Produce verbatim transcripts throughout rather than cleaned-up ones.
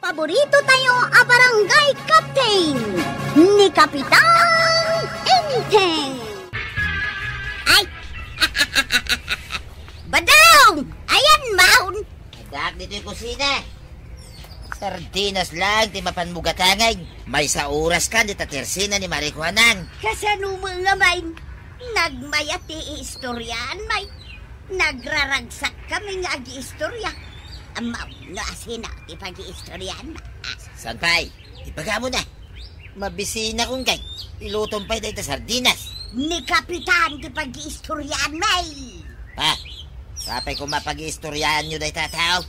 Paborito tayo a barangay captain, ni Kapitan Enteng. Ay! Badong! Ayan, maun! Addaak ditoy kusina. Sardinas lang ti mapan mo gatangen. Maysa oras kan dita tersena ni Mari Juanang. Kasano mo nga, May? Nagmayat ti iistoryaanmi. Nagraragsak kami nga agiistorya. Ammo no asino ti pagiistoryaanmi. Saan pay? Ibagam na. Mabisinakon kay. Ilutom pay dayta sardinas. Ni Kapitan ti pagiistoryaanmi. Pa, apay koma pagiistoryaanyo dayta tao?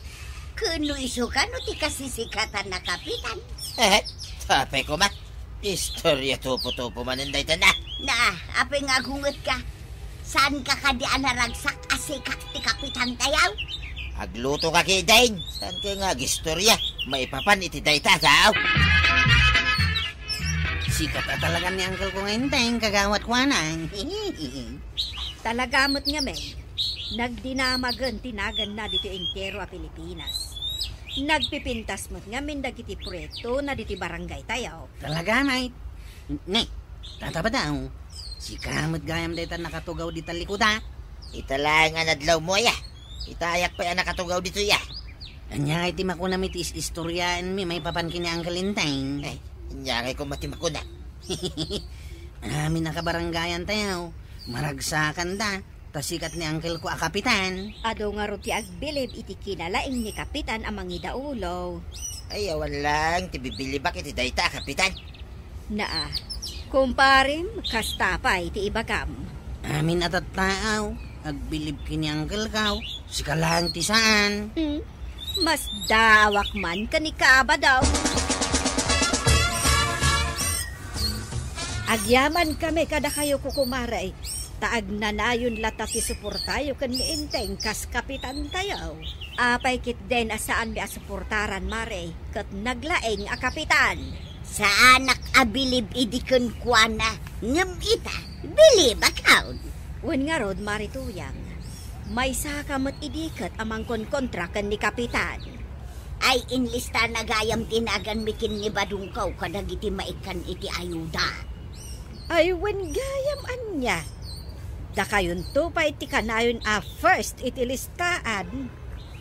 Ken no isu kano ti kasisikatan a Kapitan? Eh, apay koma. Istorya tupo-tupo manen dayta na. Na, apay nga agungetka? Saanka kadi a naragsak a sikat ti Kapitan tayo? Agluto ka ketdin. Saanka nga agistorya? Maipapan iti dayta tao. Sikat a talagan ni uncle ko nga Enteng, Kagawad Juanang. Talaga met ngamin, nagdinamagen ti naganna ditoy entero a Pilipinas. Nagpipintas met ngamin dagiti proyektona ditoy barangay tayo. Talaga, mate? Ne, Tata Badong, sika met gayam dayta nakatugaw dita likuda? Ita laeng a nadlawmo aya. Itayak pay a nakatugaw ditoy a. Ania ngay ti makunam iti is-istoryaanmi maipapan ken ni Uncle Enteng? Ay, ania ngay koma ti makunam? Amin a kabarangayan tayo, maragsakanda, ta sikat ni uncle ko a kapitan. Adu ngarud ti agbilib iti kinalaing ni kapitan a mangidaulo. Ay, awan lang ti bibilibak iti dayta a kapitan. Naa, kumparem, kasta pay ti ibagam. Amin a tattaaw, agbilib ken ni uncle ko, sika lang ti saan. Hmm? Masdaawak man ken ni Kabadaw. Agyaman kami kadakayo, kukumare, ta agnanayon latta ti suportayo ken ni Enteng kas kapitantayo. Apay ketdin a saanmi a suportaran, mare, ket naglaing a kapitan? Saanak a bilib idi kenkuana, ngem ita, bilibakon. Wen ngarud, Mare Tuyang, maysaka met idi ket a mangkonkontra ken ni kapitan. Ay, inlistana gayam ti naganmi ken ni Badongko kadagiti maikkan iti ayuda. Ay, wen gayam ania? Dakayonto pay ti kanayon a first iti listaan.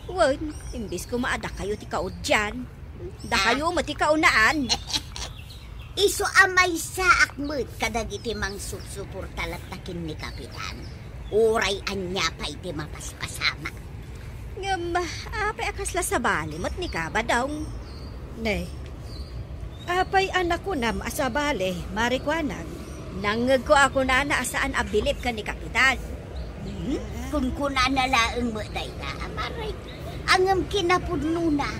Wen, imbes koma a dakayo ti kaudian, dakayo met ti kaunaan. Isu a maysaak met kadagiti mangsusuporta latta ken ni kapitan. Uray ania pay ti mapaspasamak. Ngem, apay a kasla sabali met ni Kabadaw? Ne, apay a nakunam a sabali, Mare Kuanang? Nangngegko a kunana a saan a bilib ken ni kapitan. Hmm? Kunkunana laeng met dayta, Mare. Ngem kinapudnona,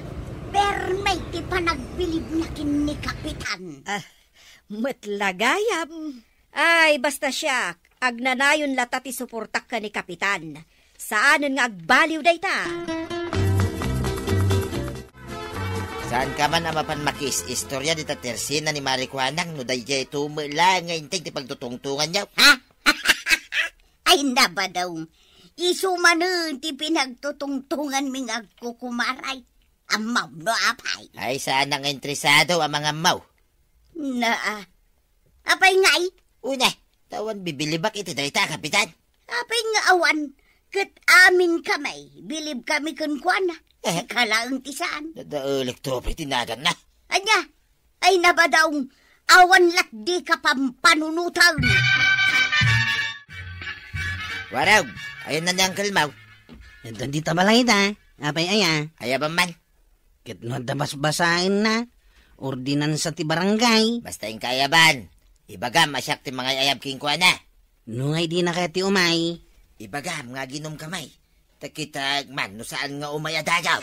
perme ti panagbilibna ken ni kapitan. Ah, met la gayam. Ay, basta siak, agnanayon latta ti suportak ken ni kapitan. Saanen nga agbaliw dayta. Saanka man a mapan makiis-istorya dita tersena ni Mare Kuanang no daytoy met la nga Enteng ti pagtutungtonganyo, ha? Ay, Nabadaw. Isu manen ti pinagtutungtonganmi nga agkukumaray. Ammo no apay? Ay, saanak nga interesado a mangammo. Naa. Apay ngay? Una, ta awan bibilibak iti dayta a kapitan. Apay nga awan? Ket amin kami, bilib kami kenkuana. Eh. Sika laeng ti saan. Dadaelek to pay ti naganna. Ania? Ay, Nabadaw, awan latdika pampanunotan. Warog, ayan na ni Uncle Mau. Ito dita balay ta. Apay aya? Ayaban man. Ket no adda basbasaenna, ordinansa ti barangay. Basta inka ayaban, ibagam a siak ti mangay-ayab kenkuana. No ngay dina kayat ti umay? Ibagam nga aginom kami. Ta kitak man no saan nga umay a dagaw.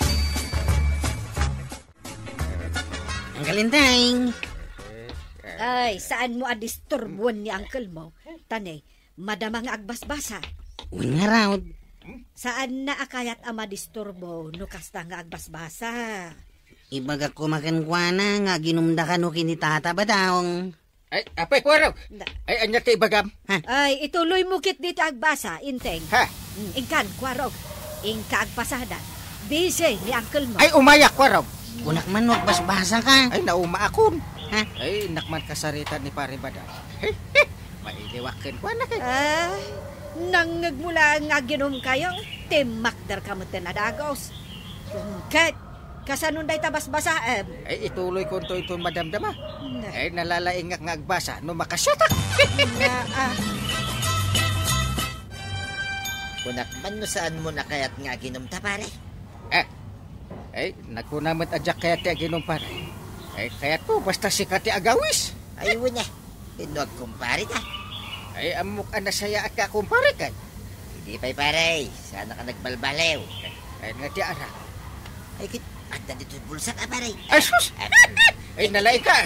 Uncle Enteng. Ay, saan mo a disturbuan ni uncle mo? Tane, madama nga agbasbasa. Wen ngarud. Saan na a kayat a madisturbo no kasta nga agbasbasa? Ibagak koma kenkuana nga aginumda kano ken ni Tata Badong. Ay, apay, Kuarog. Da- Ay, ania ti ibagam? Ha? Ay, ituloy mo ketdi ti agbasa, Enteng. Ha? Mm, inkan, Kuarog. Inka agpasada. Busy ni uncle mo. Ay, umayak, Kuarog. Kunak man no agbasbasaka. Ay, naumaakon. Ha? Ay, innak man kasarita ni Pare Badang. Mailiwak kenkuana kay. Ay, nangngegmo laeng nga aginumkayo, timmakderka metten a dagus. Ket, kasano dayta basbasaem? Ay, ituloykonto inton madamdama. Na. Ay, nalalaingak nga agbasa no makasiatak. Na, ah. Kunak man no saanmon a kayat nga aginumta, pare. Eh, eh, nagkuna met a diak kayat ti aginum, pare. Eh, kayatko, basta sika ti agawis. Ay, wen, eh. Inno agkumpare ka? Ay, ammok a nasayaat nga kumpare ka. Idi pay, pare, saan ka nagbalbaliw? Ay, nga ti arak. Ay, kit, adda ditoy bulsak, ah, pare. Ay, sus! Ah, Ay, nalaing ka!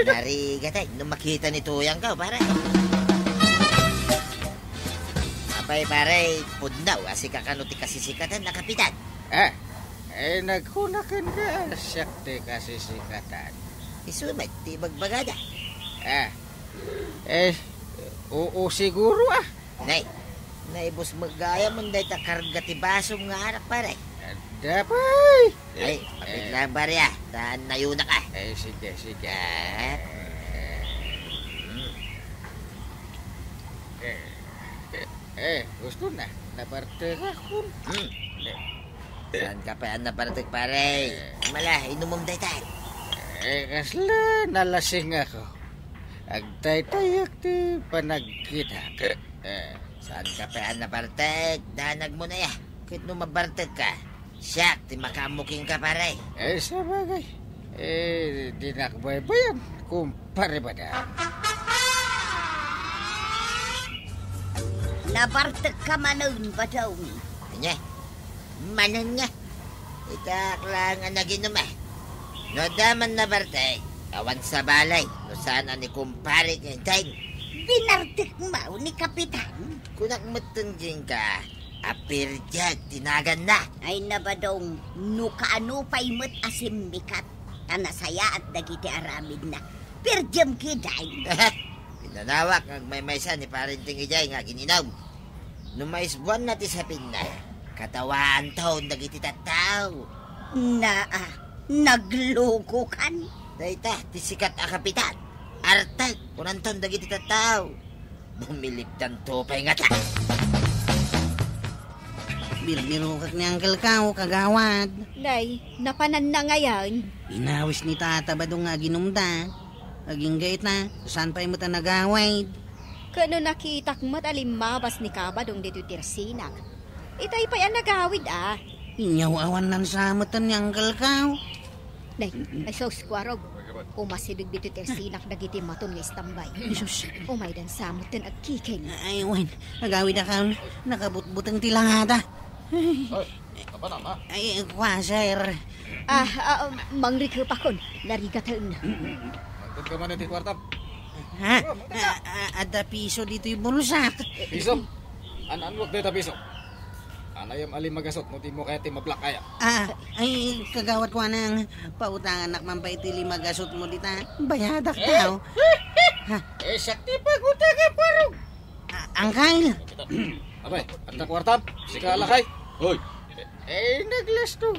Narigat, ay, no makita ni Tuyang ka, pare. Apay, pare, pudno, a sika kano ti kasisikatan a kapitan? Ah, eh, nagkuna kenka, siak ti kasisikatan. Isu met ti ibagbagada. Ah, eh, oo siguro, ah. Nay, naibus met gayam dayta karga ti basom nga arak, pare. Adda pay. Ay, apit lang, pare, ah. Ta nayunak, ah. Eh, sige, sige. Ah. Eh, eh, eh, gusto na. Nabartera kun. Hmm. Eh. Saan ka pay a nabartek, pare? Eh. Mala, inumom dayta. Eh, kasla nalasing ako. Agtaytayek ti panagkitak. Eh. Saan ka pay a nabartek? Danag mo na ya. Ket no mabartek ka, siak ti makaammo kenka, pare. Eh, sabagay. Eh, dinak baybayan, kumpare Badang. Nabartek ka manen, Badong. Anya? Manen nga. Ita, akla nga naginum, eh. No adda man nabartek, awan sa balay, no saan a ni kumpare nga inteng. Binartek mo ni Kapitan? Kunak metten kenka, a pirdiag ti naganna. Ay, na, Badong, no kaano pay met a simmikat, ta nasayaat dagiti aramidna. Pirdiam ketdin. Pinanawak nga agmaymaysa ni Pare Enteng idiay nga agin-inum. No maisbuanna ti sapinna, katawaanton dagiti tattao. Naa, naglukokan. Dayta ti sikat a kapitan. Artek, kunanton dagiti tattao. Bumilibdanto pay ngata. Birbirokak ni Uncle Kao, kagawad. Nay, napananna ngayan. Inawis ni Tata Badong nga aginumda. Agingga ita, saan pay met a nagawid? Ket no nakitak met a limmabas ni Kabadong ditoy tersinak. Itay pay a nagawid, a. Inyaw awan nansametan ni Uncle Kao. Nay, ay sus, Kuarog. Umasideg ditoy tersinak dagiti maton nga istambay. Jesus. Umaydan sametan agkiking. Ay, wen, agawid a kaon. Nakabutbuteng ti langada. Ay. Apan, ama? Ay, kua, sir. Ah, ah, mangrikepakon. Narigaten. Mangted ka man iti kuartam. Ha? Oh, mangted ka. Ah, ah, adda piso ditoy bulsak. Piso? An-, anwag dayta piso? Anayam ali magasot no di mo kaya ti mablak aya. Ah, ay, kagawad ko anang, pautanganak man pay ti lima gasot mo dita. Bayadak tao. Ha? Eh, siak ti pagutang, eh, parang. Ah, Angkal! Abay, adda kuartam? Sika, lakay. Hoy! Eh, naglastog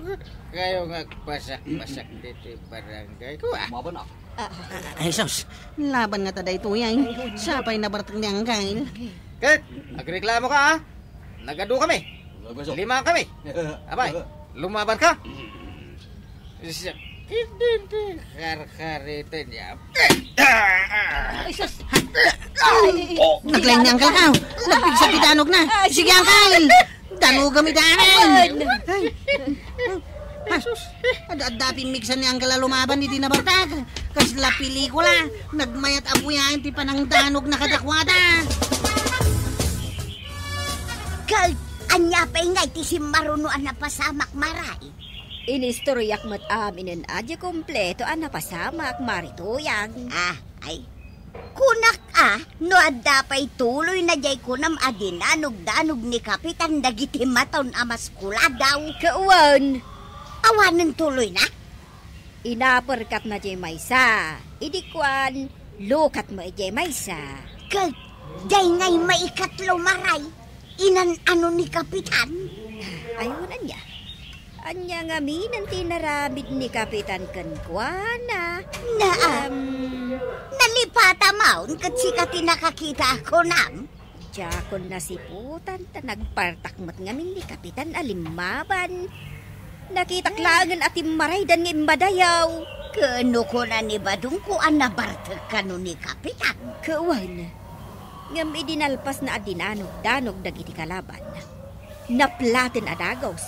kayo nga agpasak-pasak ditoy barangay ko, ah. Umaba na. Ah, ah. Ay, sus! Laban nga ta daytoy ay. Sapay nabartek ni Angkal. Ket, agreklamo ka, ah. Nagadu kami. Lima kami. Abay, lumaban ka. Sakit din ti karkarita niya. Ay, sus! Ay, ay, ay, Naglaing ni Uncle Kao. Nagpigsa ti danogna. Ay, Sige, Uncle! Danogam iti amin! Ay, ay, sus! Adda-adda pimmigsa ni Uncle a lumaban iti nabartek. Kasla pelikula. Nagmayat a buyaen ti panangdanogna kadakuada. Ket ania pay ngay ti simmaruno a napasamak, Maray? Inistoryak met aminen a di kompleto a napasamak, Mari Tuyang. Ah, ay. Kunak a, no adda pay tuloyna diay kunam a dinanogdanog ni Kapitan dagiti maton a maskuladaw. Kawan. Awanen tuloyna? Inaperkatna diay maysa. Idi kuan, lukatna idiay maysa. Ket, diay ngay maikatlo, Maray. Inan-ano ni Kapitan? Ay, wen ania? Ania ngamin ti inaramid ni Kapitan kenkuana? Naam. Em. Nalipata maon ket sika ti nakakita, kunam? Diakon nasiputan ta nagpartak met ngamin ni Kapitan a limmaban. Nakitak laengen a timmaraydan nga immadayaw. Ket no kuna ni Badongko a nabartek kano ni Kapitan? Ket wen, ngem idi nalpasna a dinanogdanog dagiti kalaban, naplaten a dagus,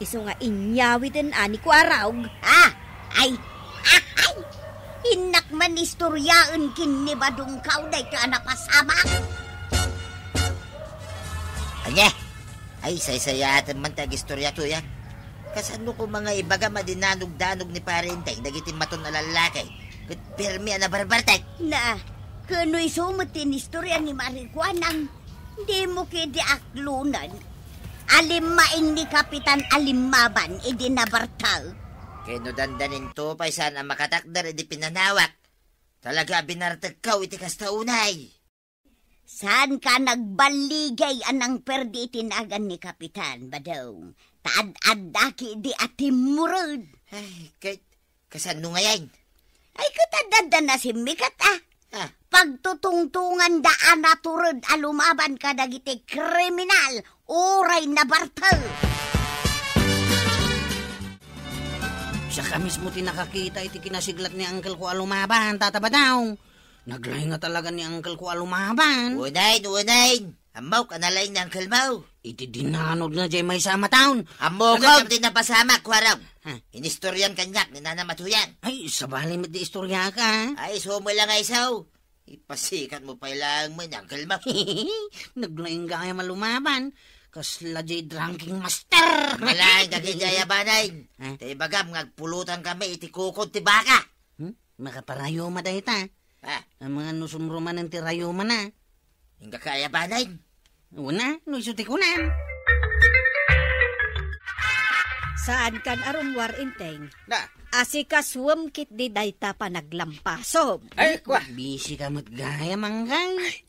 isu nga inyawiden a ni Kuarog. Ah! Ay! Ay! Innak man istoriaen ken ni Badongko daytoy a napasamak. Ania? Ay, saysayaatem man ti agistoriato, ya. Kasano koma nga ibagam a dinanogdanog ni Pare Enteng dagiti maton a lallaki? Ket permi a nabarbartek. Na, ket no isu met ti inistorya ni Mari Kuanang, dimo ketdi aklonen a limmaing ni Kapitan a limmaban idi nabartek. Ket no dandaninto pay saan a makatakder idi pinanawak, talaga a binartekko iti kasta unay. Saanka a nagballigay a nangperdi iti nagan ni Kapitan, Badong. Ta ad-adda ketdi a timmured. Ay, ket kasano ngayen? Ay, ket adda, adda nasimmiket, a. Ah. Pagtutungtunganda a natured a lumaban kadagiti kriminal, uray nabartek. Siaka mismo ti nakakita iti kinasiglat ni uncle ko a lumaban, Tata Badong. Naglaing nga talaga ni uncle ko a lumaban. Unayen, unayen. Ammok a nalaing ni uncle mo. Iti dinanod nga jay maysa a mataon. Ammok. Agay, ti napasamak, Kuarog. Ha? Inistoryan kaniak ni Nanam a Tuyang. Ay, sabali met ti istoriaka. Ay, isu met la nga isu. Ipasikat mo pay laeng met ni uncle mo. Naglaing gayam a lumaban. Kasla jay drinking master. Malaing dagiti ayabanen. Ha? Ta ibagam nga agpulotankami iti kukod ti baka. Hmm? Makaparayuma dayta. Ah. Amangan no sumrumanen ti rayumana. Inggaka ayabanen. Una, no isu ti kunam. Saankan a rummuar, Enteng. Na. Asikasuem ketdi dayta panaglampasom. Ay, kua. Bisika met gayam, Angkay.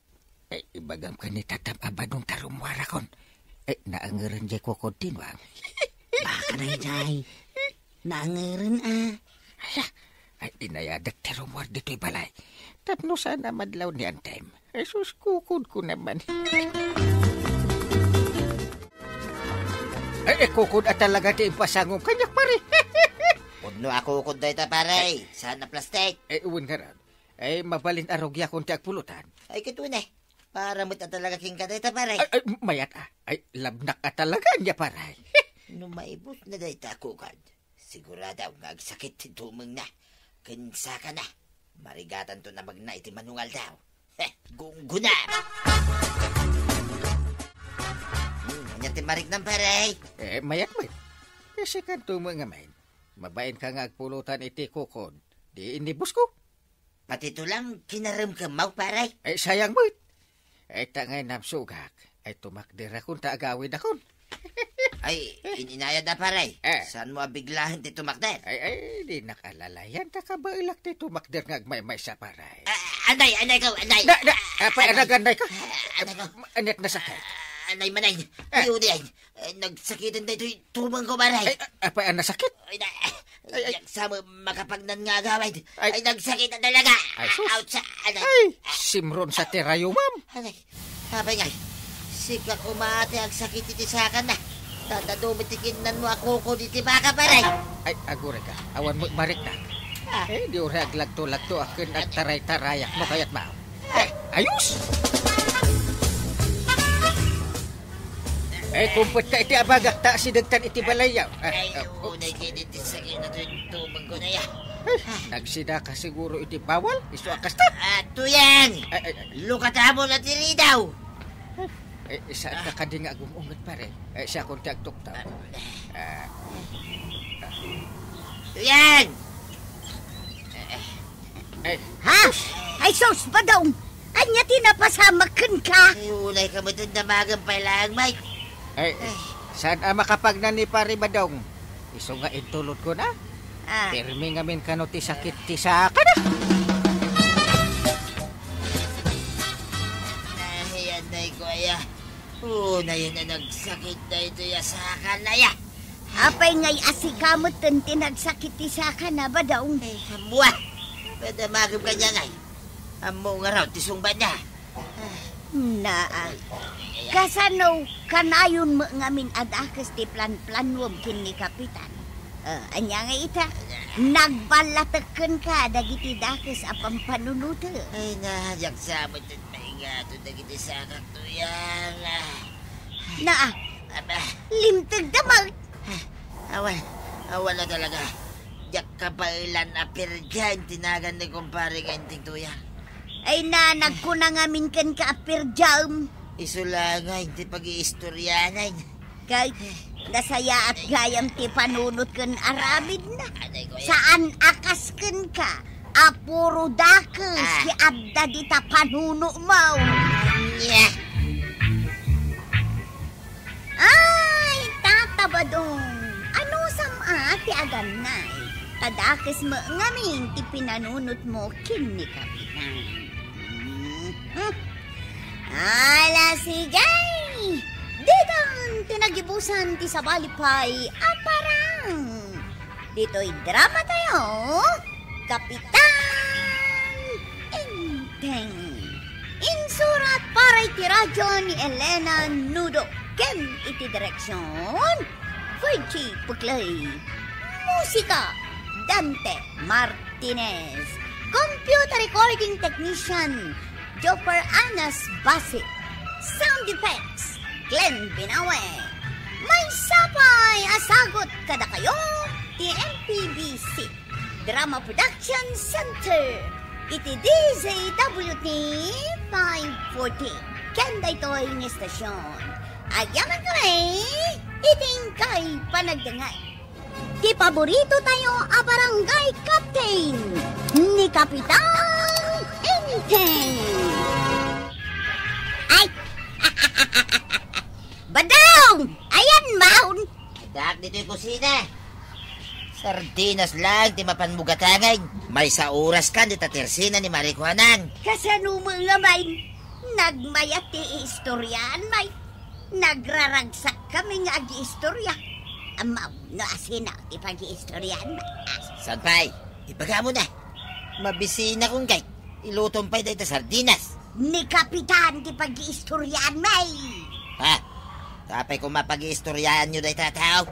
Ay, ibagam ken ni Tatam a Badong ta rummuarakon. Ay, naangeren jay kukod ti nuang. Baka na jay. Naangeren, a. Aya, ay, inayadek ti rummuar ditoy balay. Tapno saan a madlaw ni Antem. Ay, sus, kukodko naman. Ay, ay, kukod a talaga ti impasangom kaniak, pare. Pudno a kukod dayta, pare. Saan a plastik? Ay, wen ngarud. Ay, mabalin a rugiakon ti agpulotan. Ay, ket wen, e. Para met a talaga kenka dayta, pare. Ay, ay, mayat, a. Ay, labnak a talaga ania, pare. No maibusna dayta a kukod, sigurado nga agsakit ti tumengna ken sakana. Marigatanto a magna iti manungaldaw. He, gunggona! Hmm, ania ti mariknam, pare? E, mayat met. Kasikan tumeng ngamin. Mabainka nga agpulotan iti kukod. Di inibus ko. Pati tulang kinaremkemmo, pare? Ay, sayang met. Ay, ta ngay namsugak. Ay, tumakderakon ta agawidakon. Ay, in-inayad a, pare. E. Saanmo a biglaen ti tumakder? Ay, ay, dinak alalayan ta kabaelak ti tumakder nga agmaymaysa, pare. A, anay, anay ko, anay. Na, na, apay a nagannay ka? A, anay ko. Aniat nasakit? A, anay manen. E. Ay, udiay. Ay, nagsakiten daytoy tumengko, pare. Ay, a-, apay a nasakit? Ay, na, ay, ay, sa mo makapagnan nga agawid. Ay. Ay, nagsakit a talaga. Ay, sus. Ouch, a, anay. Ay, simron sa ti rayumam. Anay, apay ngay. Sika koma ti agsakit iti sakana. Dadadumi ti kinnanmo a kukod iti baka, pare. Ay, aguray ka. Awan mo marikna. A. E, di uray aglagto-lagto a ken agtaray-tarayak no kayat mo. Ay, ayos! Ay, kumpet ka iti abagak ta asidegtan iti balayyo. Ay, ay, o, unay ket iti sakit na to yung tumang ko na ya. Ay, nagsida ka siguro iti bawal? Isu a kasta? A, Tuyang! Ay, ay, ay. Lukatamo na ti ridaw! Ay, saan ka kadi nga agum-unget, pare? Ay, siakon ti agtuktaw. A. Tuyang! Ay. Ha? Ay, sus, Badong! Ania ti napasamak kenka? Ay, unayka met damagen pay laeng, Mike. Ay, saan a makapagna ni Pare Badong? Isu nga intulodko na. A. Pirmi ngamin kano ti sakit ti sakana. Ay, anay ko aya. Unayen a nagsakit daytoy a sakana ya. Apay ngay a sika metten ti nagsakit ti sakana, Badong? Ay, ammua. Pwede magem kaniay. Ammo ngarud ti sungbatna. Naa. Kasano kanayon met ngamin a dakes ti planplanuem ken ni Kapitan? Ah, ania nga ita? Nagballatek kenka dagiti dakes a pampanunotem. Ay, na, diak sa met met maingato dagiti sakak, Tuyang. Naa. Aba. Limtegda met. Ah, awan, awan a talaga. Diak kabaelan a pirdiam ti nagan ni kumpare nga Enteng, Tuyang. Ay na, nagkuna ngamin kenka a pirdiam. Isu la ngay ti pag-iistorianan. Ket nasayaat gayam ti panunot ken aramidna. Anay ko ya. Saan a kas kenka a puro dakes Ah. ti adda dita panunotmo. Nya. Ay, Tata Badong, anusam a ti agannay? Ta dakes met ngamin ti pinanunotmo ken ni Kapitan. Mhm. Ala, sige! Ditan ti nagibusan ti sabali pay a parang. Ditoy dramatayo, Kapitan Enteng. Insurat para iti radyo ni Elena Nudo ken iti direksion, Virgie Puclay. Musika, Dante Martinez. Computer recording technician, Jopper Anas Basi. Sound effects, Glenn Binawe. Maysa pay a sagut kadakayo ti M P B C Drama Production Center iti D Z W T five forty. Ken daytoy nga estasion, agyaman kami iti inkay panagdengngeg. Ti paborito tayo a barangay captain, ni Kapitan Enteng. Ay! Badong! Ayan, maun! Addaak ditoy kusina. Sardinas lang ti mapanmo gatangen. Maysa oras kan dita tersina ni Mari Juanang. Kasano met ngamin? Nagmayat ti iistoriaan, may. Nagraragsak kami nga agiistorya. Ammo, no asino ti pagiistoryaanna? Saan pay? Ibagam na. Mabisinakon ngay. Ilutom pay dayta sardinas. Ni Kapitan ti pagiistoryaanmi. Ha? Apay koma pagiistoryaanyo dayta a tao?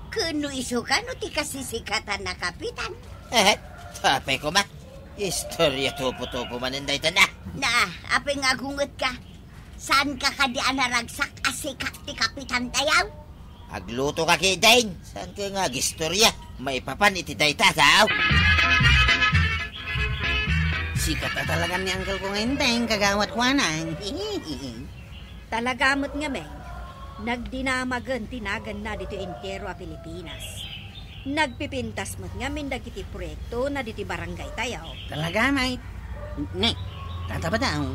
Ken no isu kano ti kasisikatan a Kapitan? Eh, apay koma. Istorya tupo-tupo manen dayta na. Na, apay nga agungetka? Saanka kadi a naragsak a sikat ti Kapitan tayo? Aglutoka ketdin. Saanka nga agistorya maipapan iti dayta a tao? Sikat a talagan ni Uncle ko nga Enteng, Kagawad Juanang. Talaga met ngamin, nagdinamagen ti naganna ditoy entero a Pilipinas. Nagpipintas met ngamin dagiti proyektona ditoy barangay tayo. Talaga, mait? Ne, Tata Badong,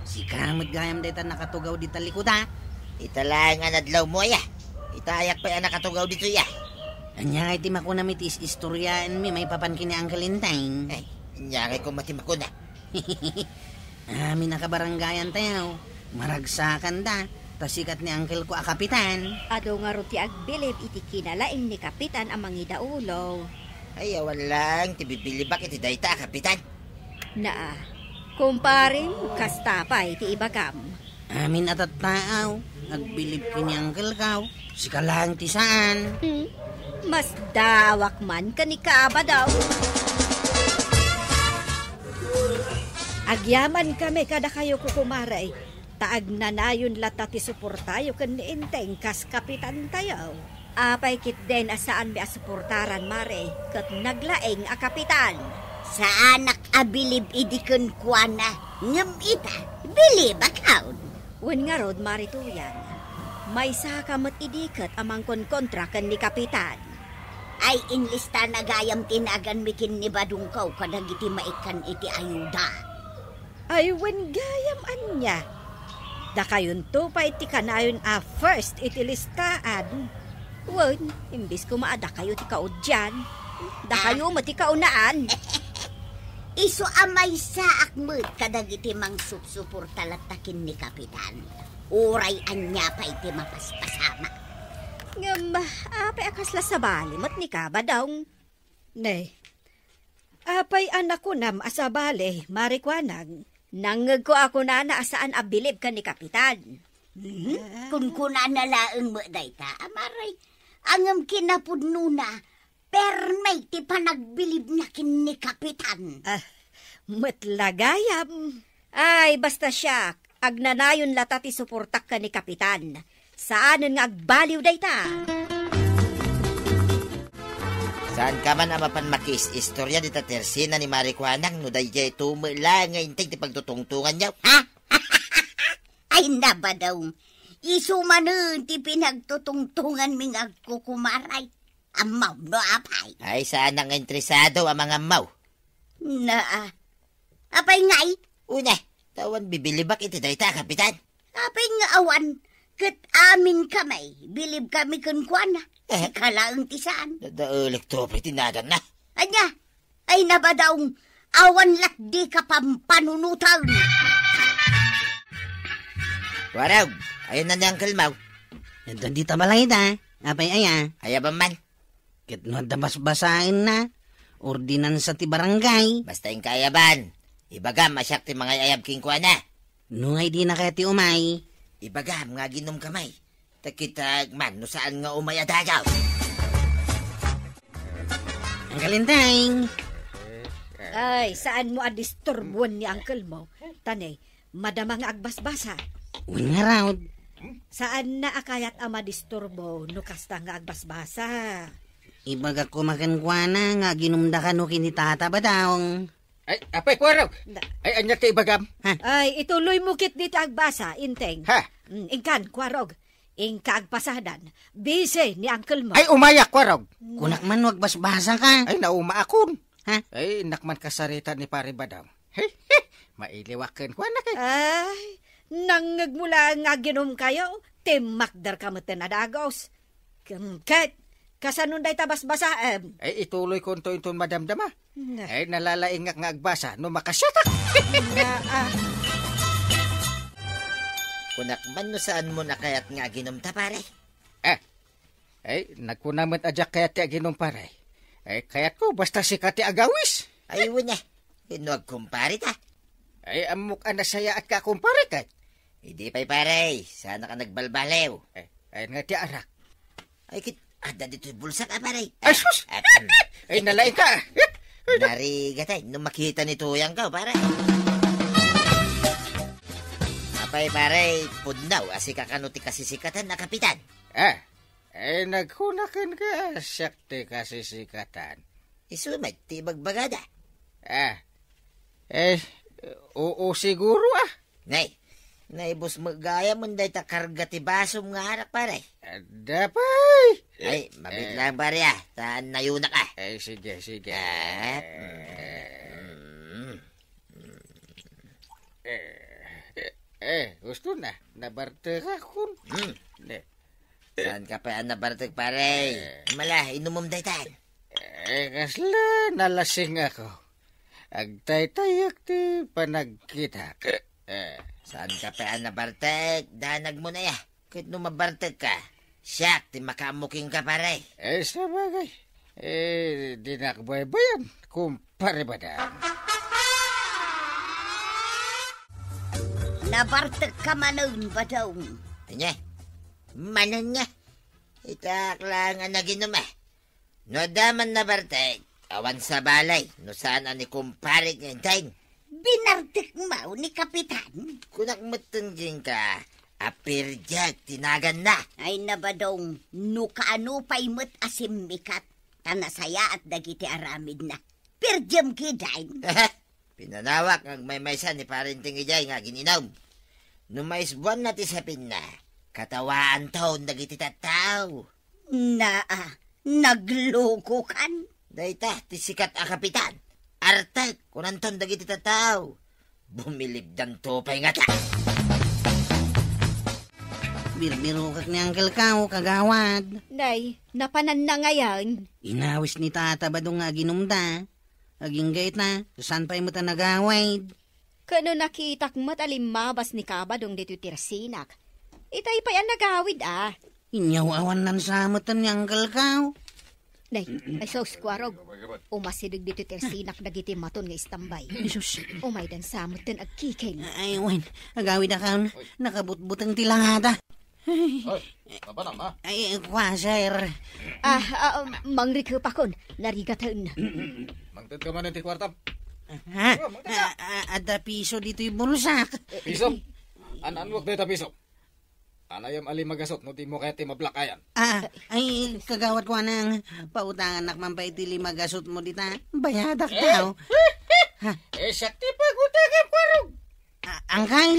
sika met gayam dayta nakatugaw dita likuda? Ita laeng a nadlawmo aya. Itayak pay a nakatugaw ditoy aya. Ania ngay ti makunami ti is-istoryaenmi maipapan ken ni Uncle Enteng? Ay, ania ngay koma ti makuna? Amin a kabarangayan tayo, maragsakanda, ta sikat ni uncle ko a kapitan. Adu ngarud ti agbilib iti kinalaing ni Kapitan a mangidaulo. Ay, awan lang ti bibilibak iti dayta a kapitan. Naa, kumparim, kasta pay ti ibagam. Amin a tattaaw, agbilib ken ni uncle ko. Sika laeng ti saan. Hmm. Masdaawak man ken ni Kabadaw. Agyamankami kadakayo, kukumare, ta agnanayon latta ti suportayo ken ni Enteng kas kapitantayo. Apay ketdin a saanmi a suportaran, mare, ket naglaing a kapitan? Saanak a bilib idi kenkuana, ngem ita, bilibakon. Wen ngarud, Mare Tuyang, maysaka met idi ket a mangkonkontra ken ni Kapitan. Ay, inlistana gayam ti naganmi ken ni Badongko kadagiti maikkan iti ayuda. Ay, wen gayam ania? Dakayonto pay ti kanayon a first iti listaan. Wen, imbes koma a dakayo ti kaudian, dakayo met ti kaunaan. Isu a maysaak met kadagiti mangsupsuporta latta ken ni Kapitan. Uray ania pay ti mapaspasamak. Ngem, apay a kasla sabali met ni Kabadong? Ne, apay a nakunam a sabali, Mari Kuanang? Nangngegko a kunana a saan a bilib ken ni Kapitan. Mhm. Kunkunana laeng met dayta, Mari. Ngem kinapudnona, permi ti panagbilibna ken ni Kapitan. Ah, met la gayam. Ay, basta siak, agnanayon lata ti suportak ken ni Kapitan. Saanen nga agbaliw dayta. Saanka man a mapan makiis-istorya dita tersina ni Mari Kuanang no daydiay tumo la nga integ ti pagtutungtonganyo, ha? Ay, Nabadong, isu manen ti pinagtutungtonganmi nga agkukumaray. Ammom no apay? Ay, saanak nga interesado a mangammaw. Naa. Apay ngay? Una, ta awan bibilibak iti dayta, Kapitan. Apay nga awan? Ket amin kami, bilib kami kenkuana. Eh. Sika laeng ti saan. Da, da, elektrope ti naganna. Ania? Ay, Nabadong, awan latdi ka pampanunotan. Warog, ayan na ni Uncle Mau. Adda dita balay da. Apay aya? Ayaban man. Ket no adda basbasaenna, ordinansa ti barangay. Basta inka ayaban, ibagam a siak ti mangay-ayab kenkuana. No nga idina kayat ti umay? Ibagam nga aginom kamay. Ta kitak man no saan nga umay a dagaw. Uncle Enteng. Ay, saanmo a disturboen ni Uncle Mau? Ta ne, madama nga agbasbasa. Wen ngarud. Saanna a kayat a madisturbo no kasta nga agbasbasa. Ibagak koma kenkuana nga aginumda kano ken ni Tata Badong. Ay, apay, Kuarog. Da- Ay, ania ti ibagam? Ha? Ay, ituloymo ketdi ti agbasa, Enteng. Ha? Mm, inkan, Kuarog. Inka agpasadan. Busy ni Uncle Mau. Ay, umayak, Kuarog. Kunak man no agbasbasaka. Ay, naumaakon. Ha? Ay, innak man kasarita ni Pare Badong. He, he, mailiwak kenkuana kay. Ay, nangngegmo la nga aginumkayo, timmakderka metten a dagos. Ket, kasanon dayta basbasaem? Ay, ituloykonto inton madamdama. Nga. Ay, nalalaingak nga agbasa no makasiatak. Nga, ah. Kunak man no saanmo a kayat nga aginumta, pare. Eh, ay, nagkuna met a diak kayat ti aginum, pare. Ay, kayatko, basta sika ti agawis. Ay, wen a. Wenno agkumpare ta. Ay, ammok a nasayaatka a kumpare ket. Idi pay, pare, saanak a nagbalbaliw. Ay, ayan nga ti arak. Ay, ket, adda ditoy bulsak a, pare. Ay, sus! At, mm. Ay, nalaing ka. Narigat ay, no makita ni Tuyang ka, pare. Apay, pare, pudno a sika kano ti kasisikatan a kapitan. Ah, ay, nagkuna kenka, siak ti kasisikatan. Isu met ti ibagbagada. Ah, eh, oo siguro, ah. Nay, naibus met gayam dayta karga ti basom nga arak, pare. Adda pay. Ay, mabit lang, pare, ah. Ta nayunak, ah. Eh, sige, sige. Ah, mm. Eh, eh, eh, gusto na. Nabartekakon. Mm. Ne. Saan ka pa a nabartek, pare? Eh. Mala, inumom daytan. Eh, kasla nalasing ako. Agtaytayak ti panagkitak. Eh. Saan ka pa a nabartek? Danag mo na ya. Ket no mabartek ka, siak ti makaammo kenka, pare. Eh, sabagay. Eh, dinak baybayan, kumpare Badong. Nabartek ka manen, Badong. Anya? Manen nga. Itak lang a naginum, eh. No adda man nabartek, awan sabali, no saan a ni kumpare nga Enteng. Binartek maw ni Kapitan? Kunak metten kenka, a perdiak ti naganna. Ay, Nabadong, no kaano pay met a simmikat, ta nasayaat dagiti aramidna. Perdiem ketdin. Pinanawak nga agmaymaysa ni Pare Enteng idiay nga agin-inum. No maisbuanna ti sapinna, katawaanton dagiti tattao. Naa, naglukokan. Dayta ti sikat a kapitan. Artek, kunanton dagiti tattao. Bumilibdanto pay ngata. Birbirokek ni Uncle Kao, kagawad. Nay, napananna ngayen. Inawis ni Tata Badong nga aginumda. Agingga ita, saan pay met a nagawid? Ken no nakitak met a limmabas ni Kabadong ditoy tersinak, itay pay a nagawid, a. Inyaw-awannan sa met ni Uncle Kao. Nay, ay sus, Kuarog. Umasideg ditoy ti ersinak dagiti maton nga istambay. Jesus. Umaydan sa met ti agkikil. Ay, wen, agawid a kan, nakabutbuteng ti langada. Ay, Oy, mapanam, ha? Ay, kua, sir. Ah, ah, mangrikepakon, narigaten. Mangted ka man ti kuartam. Ha? Oh, mangted ka. Ah, ah, adda piso ditoy bulsak. Piso? An-, anwak dayta piso? Anayam a limagasut no di mo kayat ti mablakayan. Ah, ay, kagawad ko anang, pautanganak man pay ti limagasut mo dita. Bayadak Eh? daw. Ha? Eh, siak ti pagutangam, Kuarog. Ah, Angkal.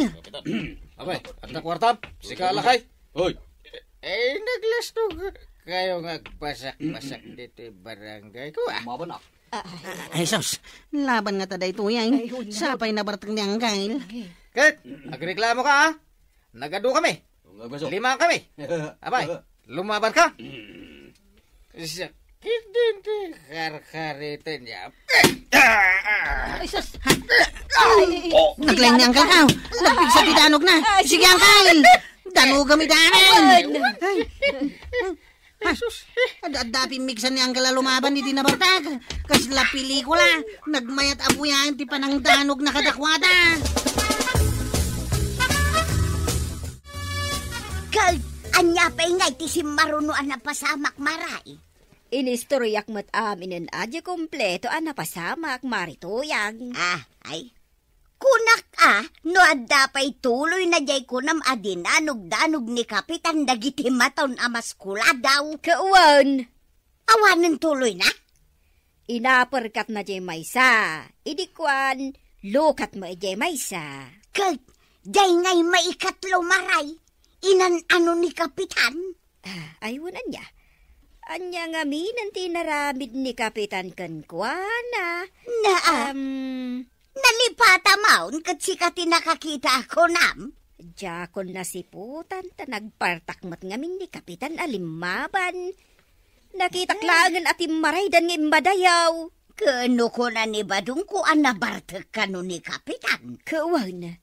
Apay, adda kuartam? Sika, lakay. Hoy. Eh, naglastog kayo nga agbasak-basak dito barangay ko, ah. Maban, ah. Ah, ay, sus. Laban nga ta daytoy, ay. Ay, hunaw. Sapay nabartek ni Angkal. Ket, agreklamo ka, ah? Nagadu kami. Nga baso. Lima kami. Apay, lumaban ka? Mm. Sakit din ti karkariten niya. Ay, sus! Ay! Oh! Naglaing ni Uncle Kao. Nagpigsa ti danog na. Ay, sige, Uncle. Danogam ida, Uncle. Ay. Ay. Ay, sus. Ad-, adda pimmigsan ni Uncle a lumaban iti nabartak. Kasla pelikula. Nagmayat a buyaen ti panangdanog na kadakuada. Ket ania pay ngay ti simmaruno a napasamak, Mare? Inistoriak met aminen a di kompleto a napasamak, Mare Tuyang. Ah, ay. Kunak a, no adda pay tuloyna diay kunam a dinanogdanog ni Kapitan dagiti maton a maskuladaw. Ket wen. Awanen tuloyna? Inaperkatna diay maysa. Idi kuan, lukatmo idiay maysa. Ket diay ngay maikatlo, Mare, inan-ano ni Kapitan? Ah, ay, wen ania? Ania ngamin ti inaramid ni Kapitan kenkuana? Naa. Am, Nalipata maon ket sika ti nakakita a kunam? Diakon nasiputan ta nagpartak met ngamin ni Kapitan a limmaban. Nakitak laengen a timmaraydan nga immadayaw. Ket no kuna ni Badongko a nabartek kano ni Kapitan? Ket wen,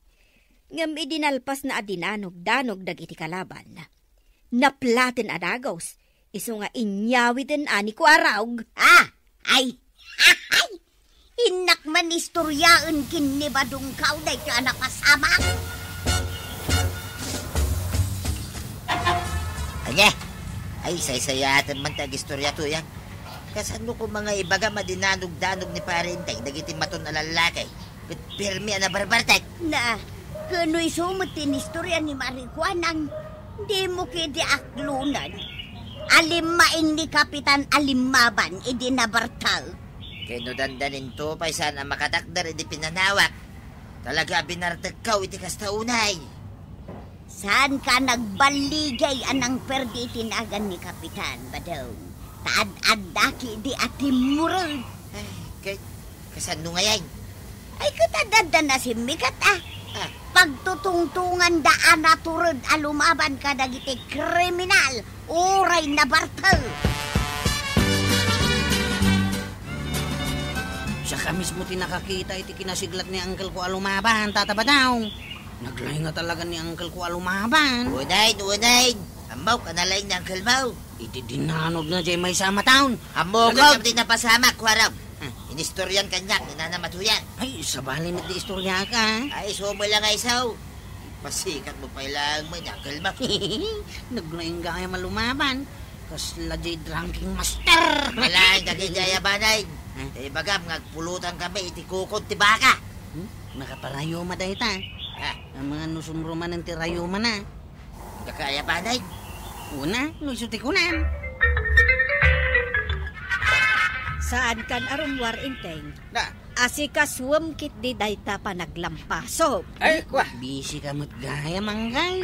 ngem idi nalpasna a dinanogdanog dagiti kalaban, naplaten a dagus, isu nga inyawiden a ni Kuarog. Ah, ay, ay, innak man istoryaen ken ni Badongko daytoy a napasamak. Ania? Ay, saysayaaten man ti agistorya, Tuyang. Kasano koma nga ibagam a dinanogdanog ni Pare Enteng dagiti maton a lallaki? Ket permi a nabarbartek. Na, ket no isu met ti inistorya ni Mare Kuanang, dimo ketdi aklonen a limmaing ni Kapitan a limmaban idi nabartek. Ket no dandaninto pay saan a makatakder idi pinanawak, talaga a binartekkaw iti kasta unay. Saanka nagballigay a nangperdi iti nagan ni Kapitan, Badong. Ta ad-adda ketdi a timmured. Ay, ket kasano ngayen? Ay, ket adda nasimmikat, a. Ah. Pagtutungtunganda a natured a lumaban kadagiti kriminal uray nabartek. Siak a mismo ti nakakita iti kinasiglat ni Uncle ko a lumaban, Tata Badong. Naglaing nga talaga ni Uncle ko a lumaban. Unayen, unayen. Ammok a nalaing ni Uncle mo. Iti dinanogna diay maysa a maton. Ammok, Talaga- ti napasamak, Kuarog. Ah. Inistoryan kaniak ni Nanang Matuyan. Ay, sabali met ti istorya ka. Ay, isu met la nga isu. Pasikat mo pay laeng met ni Uncle mo. Naglaing gayam a lumaban. Kasla diay drinking master. Nalaing dagiti ayabanay. Ah. Ibagam nga agpulutan kami iti kukod ti baka. Hmm? Nakaparayuma dayta. Ah. Amangan no sumrumanen ti rayumana. Daka ayabanay. Una, no isu ti kunam. Saankan a rummuar, Enteng. Na. Asikasuem ketdi dayta panaglampasok. Ay, kua. Busy ka met gayam, Angkal.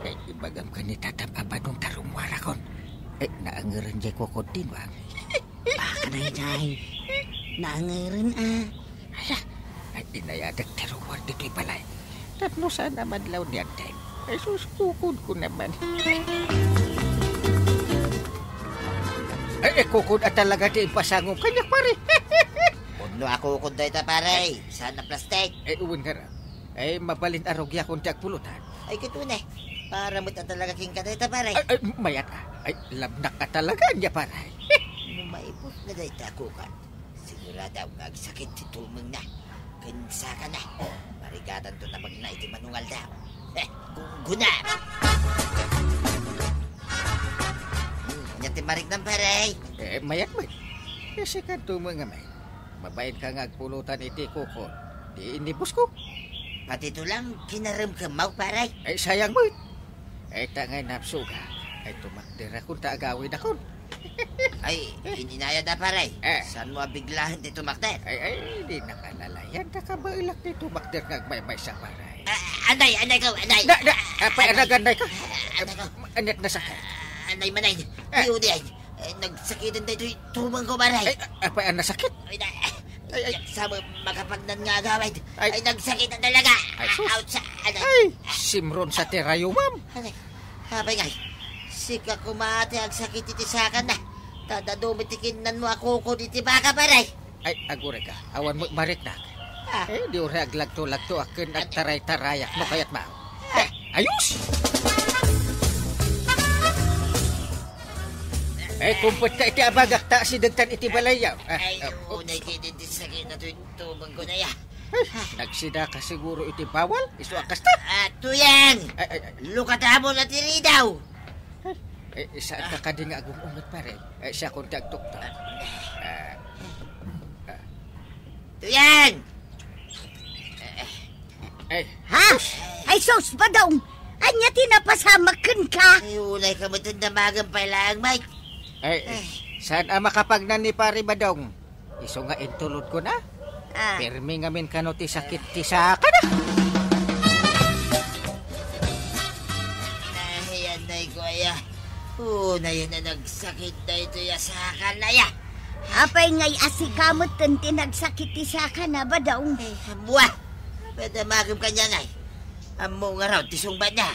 Ay, ibagam ken ni Tatang a Badong ta rummuarakon. Ay, naangeren diay kukod ti nuang. Baka daydiay. Naangeren, a. Ala, ay, inayadek ti rummuar ditoy balay. Tapno saan a madlaw ni Enteng. Ay, sus, kukodko naman. Ay, ay, kukod a talaga ti impasango kaniak, pare. Pudno a kukod dayta, pare. Saan a plastik? Ay, wen, ngara. Ay, mabalin a rugiakon ti agpulutan. Ay, ket wen, e. Para met a talaga kenka dayta, pare. Ay, ay, mayat, ah. Ay, labnak a talaga ania, pare. No maibutna dayta a kukan, sigurado nga agsakit ti tulmengna ken sakana. Marigatanto a magna iti manungaldaw. Heh, gunggona! Hmm, ania ti mariknam, pare? Eh, mayat met. Kasi kanto mo nga, may. Mabainka nga agpulutan iti kukon. Di innibusko. Pati ito lang, kinaremkemmaw, pare. Ay, sayang met. Ay, ta ngay napsuga. Ay, tumakderakon ta agawidakon. Ay, ininayada, pare. Eh. Saan mo abiglahan ti tumakder? Ay, ay, di nakalalayan. Nakabailak ti tumakder nga agmaymaysa, pare. Ah, anay, anay ko, anay. Da, da, apay, Ah, anay. Anaganay ka? Ah, anay ko. Aniat nasakit? Ah, anay manay. Eh. Di udi ay. Eh, nagsakiten daytoy tumeng ko, pare. Ay, a-, apay a nasakit? Ay, na, Ay, ay. Diak sa ma-, makapagnan nga agawid. Ay. Ay, nagsakit na talaga. Ay, sus. Ouch, ano? Ay, simron sa tirayo, ma'am. Ano? Apay ngay, sika koma ti agsakit iti sakana. Ta dadu met ti kinnan mo a kukon iti baka, pare. Ay, aguray ka. Awan mo mariknak. Ah. Eh, di uray aglagto-lagto aken Ano? agtaray-tarayak no kayat mao. Ah. Eh, ayos! Eh, kumpet ka iti abagak ta asidegtan iti balay, yaw. Ah, Ay, ah, unay oops. Kay din sakit na tuwing tubang ko na ya. Ay, nagsida ka siguro iti bawal? Isu a kasta? Ah, Tuyang! Ay, ay, ay. Lukata mo na ti ridaw! Ay, eh, saan ka kadi nga agum-unget, pare? Eh, siya kung ti agtuktok. Ah, ah. Tuyang! Eh, Ha? Ay, sus, Badong! Ania ti napasamak kenka? Ay, unay ka met damagan pay laeng, Mike. Ay, Ay. Saan a makapagnan ni Pare Badong? Isu nga intulod ko na. Ah. Pirmi ngamin kano ti sakit ti saka na. Ay, anay ko aya. Unay a nagsakit daytoy a saka na ya. Apay ngay a sika met ti nagsakit ti saka na, Badong? Ay, buah! Pwede magim kanya ngay. Ammo nga raw, ti sungbat niya.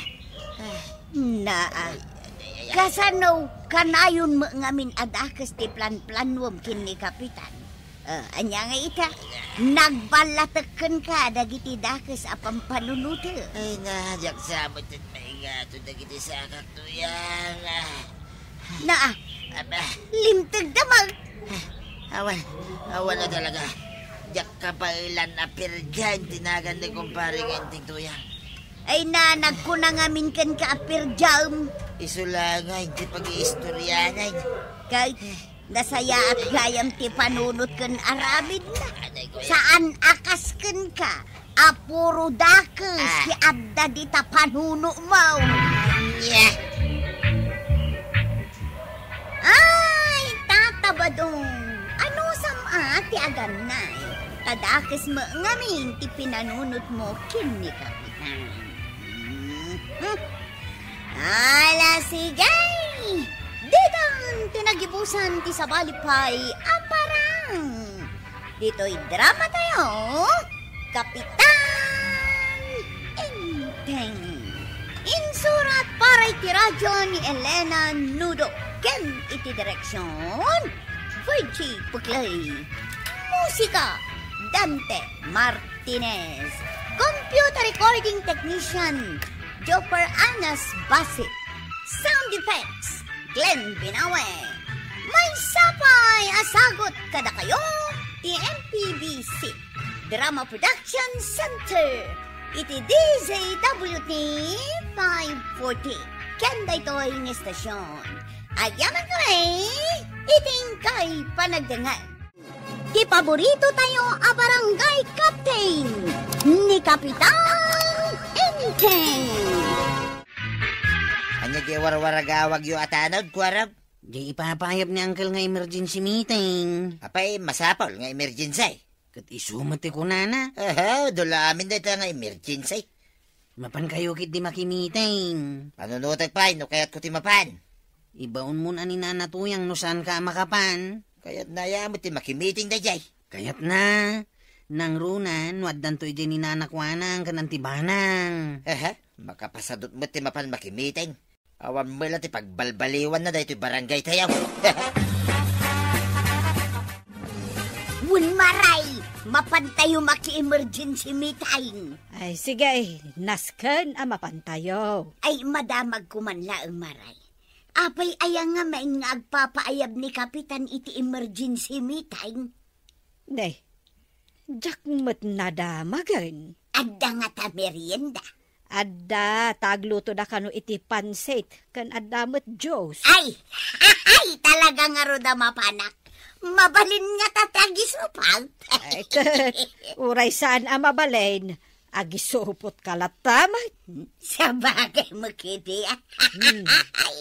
Ah. Naa. Ay, ay, ay, ay. Kasano kanayon met ngamin a dakes ti planplanuem ken ni Kapitan? Ah, ania nga ita? Nagballatek kenka dagiti dakes a pampanunotek. Ay, na, diak sa met maingato dagiti sakak, Tuyang. Ah. Naa. Aba. Limtegda, Mag. Awan, awan na talaga. Diak kabaelan a pirdiaen ti nagan ni kumpare nga inting Tuyang. Ay, na, nagkuna ngamin kenka a pirdiaem. Isu la nga, iti pag-iistorya na, eh. Kay, nasayaat gayam ti panunot ken aramid na. Anay ko yan. Saan a kas kenka a puro dakes Ah. ti adda dita panunotmo. Nya. Ay, Tata Badong, anusam a ti agannay? Ta dakes met ngamin ti pinanunotmo ken ni Kapitan. Hmm. Ala, sige! Ditan ti nagibusan ti sabali pay a parang. Ditoy drama tayo, Kapitan Enteng. Insurat para iti radyo ni Elena Nudo ken iti direksyon, Virgie Puclay. Musika, Dante Martinez. Computer recording technician, Joper Anas Basit. Sound effects, Glenn Binawe. Maysa pay a sagut kadakayo ti M P B C Drama Production Center iti D Z W T five forty. Ken daytoy nga estasyon, agyaman kami iti inkay panagdengngeg. Ti paborito tayo a barangay captain, ni Kapitan Enteng. Ania di warwaragawagyo a tanod, kuarog? Di ipapayab ni Uncle nga emergency meeting. Apay, masapul nga emergency. Ket isu met ti kunana. Aha, dula amin dayta nga emergency. Mapankayo ketdi makimiting. Panunotek pay no kayatko ti mapan. Ibaonmon a ni Nana Tuyang no saanka a makapan. Kayatna aya met ti makimiting daydiay. Kayatna. Nangruna no addanto idiay ni Nana Kuanang ken Auntie Banang. Aha, makapasadut met ti mapan makimiting. Awan met la ti pagbalbaliwanna daytoy barangay tayo. Wen maray, Mapantayo maki-emergency meeting. Ay, sige, nasken a mapantayo. Ay, madamagko man laeng, Maray. Apay aya ngamin nga agpapaayab ni Kapitan iti emergency meeting? Ne, diak met nadamagen. Adda ngata merienda? Adda, ta aglutoda kano iti pansit, ken adda met juice. Ay! Ay, talaga ngarud a mapanak. Mabalin ngata ti agisupot. Ay, ket, uray saan a mabalin, agisupotka latta met. Sabagay met ketdi, a. Hmm. Ay.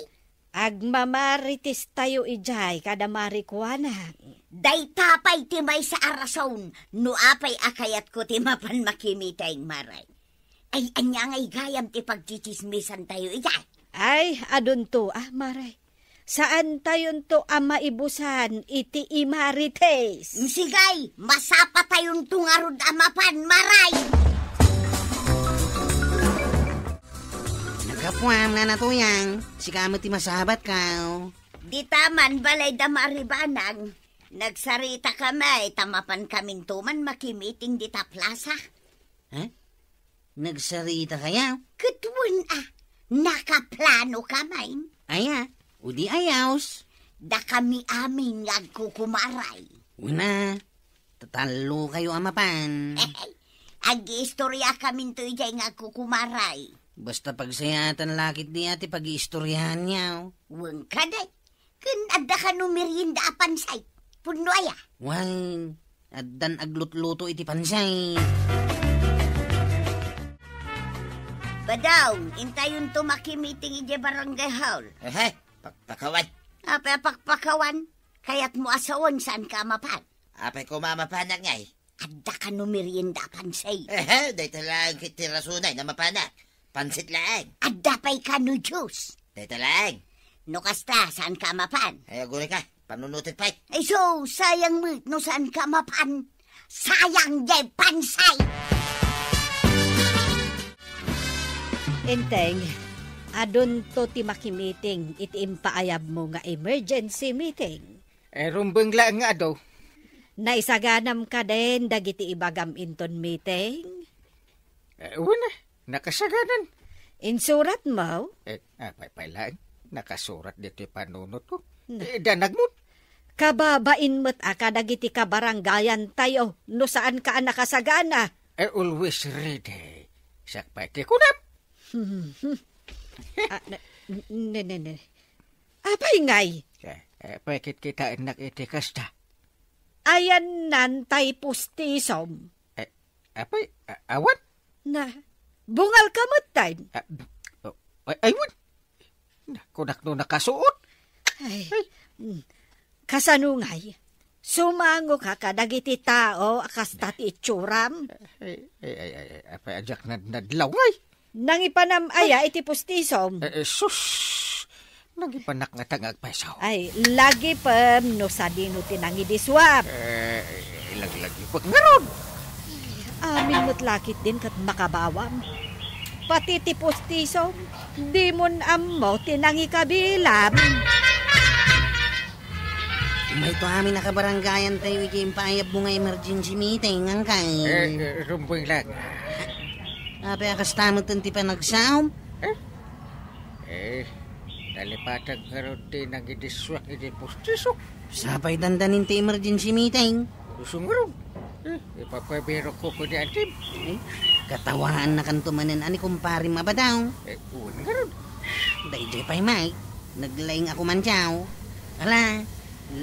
Agmamarites tayo idiay kada Mari Juana. Dayta pay ti maysa a rason no apay a kayatko ti mapan makimiting, Maray. Ay, ania ngay gayam ti pagtsitsismisan tayo idiay? Ay, adunto, a, Maray. Saan tayonto a maibusan iti imarites. Sige, masapa tayonto ngarud a mapan, Maray. Naggapuam, Nana Tuyang. Sika met ti masabat, kao. Dita man, balay da Maribanang. Nagsarita kami, ta mapan kaminto man makimiting dita plaza. Ha? Nagsarita kayo? Ket wen a, nakaplano kami. Aya, o di ayos. Dakami amin nga agkukumaray. Wen a, tatallo kayo a mapan. Agiistorya kaminto idiay nga agkukumaray. Basta pagsayaatan lakit di ati pagiistoryahan niya. Wen kadi, ken adda kano merienda a pansay? Pudno aya? Wen, addan aglutluto iti pansay. Badong, intayonto makimiting idiay barangay hall. Ehe, pakpakawan. Apay a pakpakawan? Kayatmo a sawen, saanka a mapan? Apay koma a mapanak ngay? Adda kano merienda a pansay? Ehe, dayta laeng ket ti rasonay na mapanak. Pansit laeng. Adda pay kano juice? Dayta laeng. No kasta, saanka a mapan? Ay, aguray ka. Panunutit pay. Ay, so, sayang met no saanka a mapan. Sayang jay pansay! Enteng, adunto ti makimiting iti impaayabmo nga emergency meeting. Eh, rumbeng laeng nga adu. Naisaganam kadin dagiti ibagam inton meeting? Eh, wen a, nakasaganan. Insuratmo? Eh, apay pay laeng, nakasurat ditoy panunotko. Na. Eh, danagmon. Kababain met a kadagiti kabarangayantayo no saanka a nakasagana. Eh, always ready. Siak pay ti kunam. Ah, na, ne, ne, ne. Apay ngay? Eh, eh, pay kitkitaennak iti kasta. Ayannan tay pustisom. Eh, apay, a-, awan? Na, bungal ka met, tay. Ah, oh, ay, ay, wen. Na, kunak no nakasuot. Ay, Ay. Mm. Kasano ngay? Sumangoka kadagiti tao a kasta ti itsuram? Ay, ay, ay, ay, ay, apay a diak nadnadlaw ngay? Nangipanam aya iti pustisom? Eh, eh, sus! Nangipanak ngata nga agpayso. Ay, lagipem no sadino ti nangidiswam. Eh, ilaglagipek ngarud. Amin met lakit din ket makabawam. Pati ti pustisom, dimon ammo ti nangikabilam. Mayto amin a kabarangayantayo iti impaayabmo nga emergency meeting, angkay. Eh, eh, rumbeng lang. Apay a kasta met ti panagsaom? Eh? Eh, nalipatag ngarud ti nangidiswak iti pustisok. Sapay dandanin ti emergency meeting. Isu ngarud. Eh, ipapabirokko kadi Antim. Eh, katawaannakanto manen a ni kumparem a Badong. Eh, wen ngarud. Daydiay pay, Mike. Naglaing ako man diaw. Ala,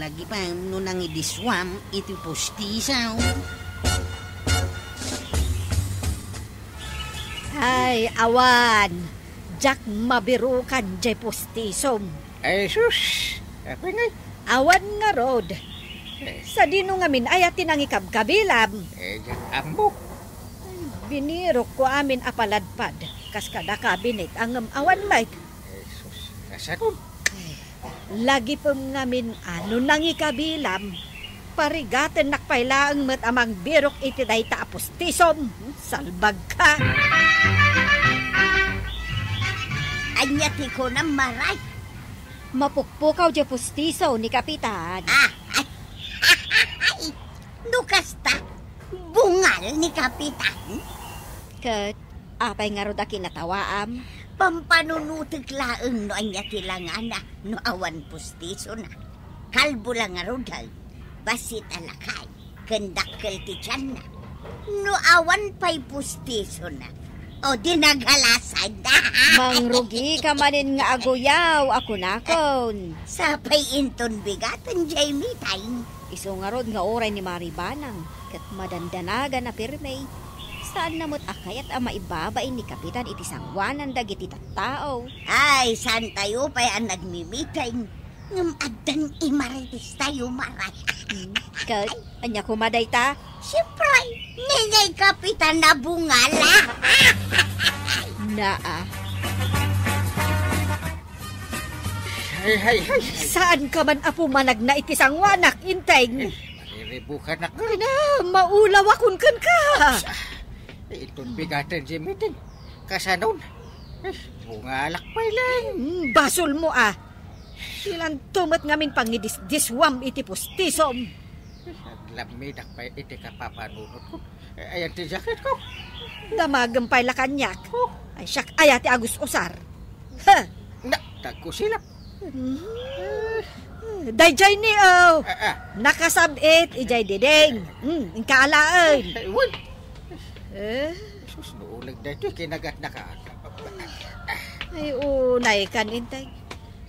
lagipem no nangidiswam iti pustisom. Ay, awan. Diak mabirukan diay pustisom. Ay, sus! Apay ngay? Awan ngarud. Eh. Sadino ngamin aya ti nangikabkabilam? Eh, diak ammo. Ay, binirokko amin a paladpad. Kas kada kabinet a ngem awan met. Eh, sus! Kasakon. Ay. Lagipem ngamin a no nangikabilam, parigatennak pay laeng met a mangbirok iti dayta a pustisom. Salbagka! Ania ti kunam, Maray? Mapukpukaw diay pustiso ni Kapitan. Ah! No kasta, ni Kapitan. Ket apay ngarud a kinatawaam? Pampanunotek laeng no ania ti langana no awan pustisona. Kalbo la ngaruden, bassit a lakay, ken dakkel ti tianna. No awan pay pustisona, o di naghalasad. Mangrugika manen nga aguyaw a kunakon. Sapay inton bigaten jay meeting. Isu ngarud nga uray ni Mari Banang ket madandanagan a pirmi. Saanna met a kayat a maibabain ni Kapitan iti sangoanan dagiti tattao. Ay, saantayo pay a nagmimiting. Ngem addan i Marites tayo, Maray. Hmm, ket ania koma dayta? Siyempre, ni Nay Kapitan a bungala. Naa. Hay, hay, hay, hay. Saanka man a pumanagna iti sangoanak, Inteng? Eh, mariribukanak. Ay na, maulawakon kenka. Eh, iton bigaten jay meeting. Kasanon? Eh, bungalak pay lang. Hmm, basolmo, a. Ilanto met ngamin pangidisdiswam iti pustisom. Aglammidak pay iti kapapanunotko. Eh, ayan ti jacketko. Damagem pay la kaniak. Oh. Ay, siak aya ti agus-usar. Ha! Na, dagko silap. Hmm. Dayjay ni, oh. Ah, ah. Nakasab-it, ijay diding. Hmm, inka alaen. Eh, wen. Eh? Sus, no uleg daytoy, kinagat na ka. Ay, unay kan, Inteng.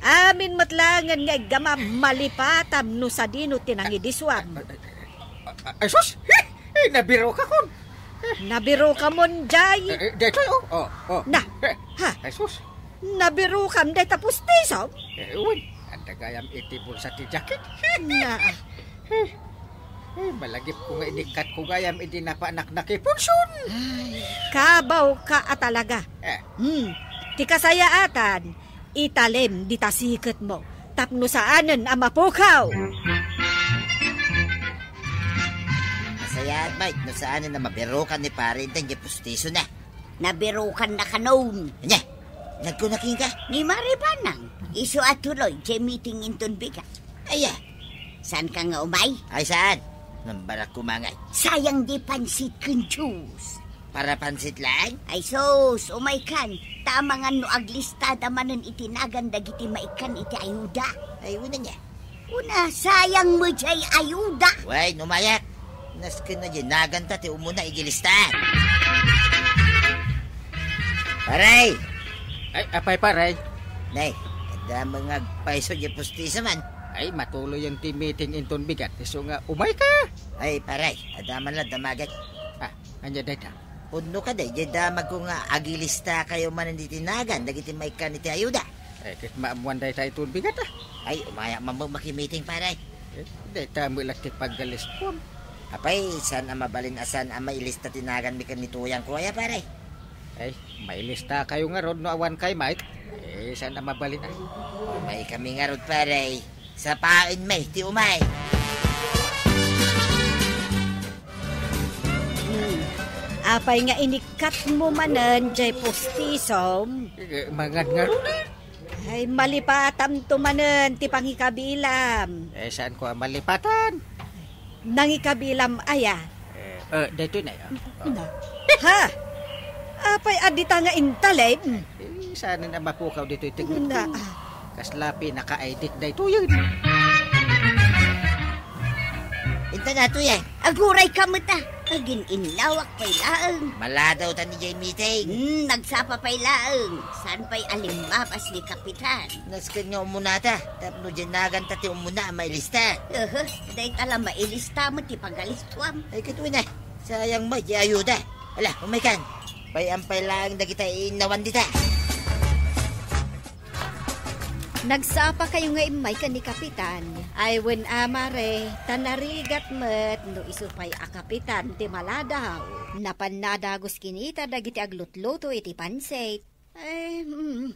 Amin met langen nga iggamam, malipatam no sadino ti nangidiswam. Ay, sus! Eh, nabirokakon. Nabirokamon, jay. Eh, eh, daytoy, oh, oh, oh. Na. Eh, ha? Ay, sus. Nabirokam dayta pustisom? Eh, wen, adda gayam iti bulsa ti jacket. Na. Eh, eh, malagipko nga inikkatko gayam idi napanak nakipunson. Ay, kabawka a talaga. Eh. Hmm, ti kasayaatan, italem dita siketmo tapno saanen a mapukaw. Nasayaat, Mike, no saanen a mabirokan ni Pare Inteng ti pustisona. Nabirokanna kanon. Ania? Nagkuna kenka? Ni Mari Banang, isu a tuloy, jay meeting inton bigat. Aya? Saanka nga umay? Ay, saan? Nambarak kumangay. Sayang di pansit ken juice. Para pansit laeng? Ay sus, umaykan. Ta amangan no aglistada manen iti nagan dagiti maikkan iti ayuda. Ay, wen ania? Kuna, sayang met jay ayuda. Wen, umayak. Nasken na jay naganta ti umuna iti listaan. Pare! Ay, apay, pare? Nay, adda met nga agpayso jay pustiso man. Ay, matuloyen ti meeting inton bigat. Isu nga, umayka. Ay, pare, adda man la damagek. Ah, ania dayta? Pudno kadi, jay damagko nga agilistakayo manen iti nagan dagiti maikkan iti ayuda. Eh, ket maammoan dayta iton bigat, a. Ay, umayak man met makimiting, pare. Eh, dayta met la ti pagalistuam. Apay, saan a mabalin a saan a mailista ti naganmi ken ni Tuyangko aya, pare? Ay, mailistakayo ngarud no awankay, Mike. Eh, saan a mabalin, a. Umaykami ngarud, pare. Sapaen met ti umay. Hmm. Apay nga inikkatmo manen jay pustisom? Eh, mangan ngarud, a. Ay, malipatamto manen ti pangikabilam. Eh, saanko a malipatan? Nangikabilam aya? Eh, eh, daytoy na, a. Na. Ha? Apay a dita nga intalem? Eh, saanen a mapukaw ditoy teknik. Na. Kasla pinaka-I D daytoyen. Inta na, Tuyang. Agurayka met, a. Agin-innawak pay laeng. Maladawtan idiay meeting. Hmm, nagsapa pay laeng. Saan pay a limbabas ni Kapitan? Nasken nga umunata, tapno diay naganta ti umuna a mailista. Uhu, dayta la mailista met ti pagalistuam. Ay, ket wen a, sayang met ti ayuda. Ala, umaykan. Pay-am pay laeng dagita innawan dita. Nagsapakayo nga immay ken ni Kapitan. Ay, wen a, Mare, ta narigat met no isu pay a Kapitan ti maladaw. Napan nadagus kinita dagiti aglutluto iti pansit. Ay, mm.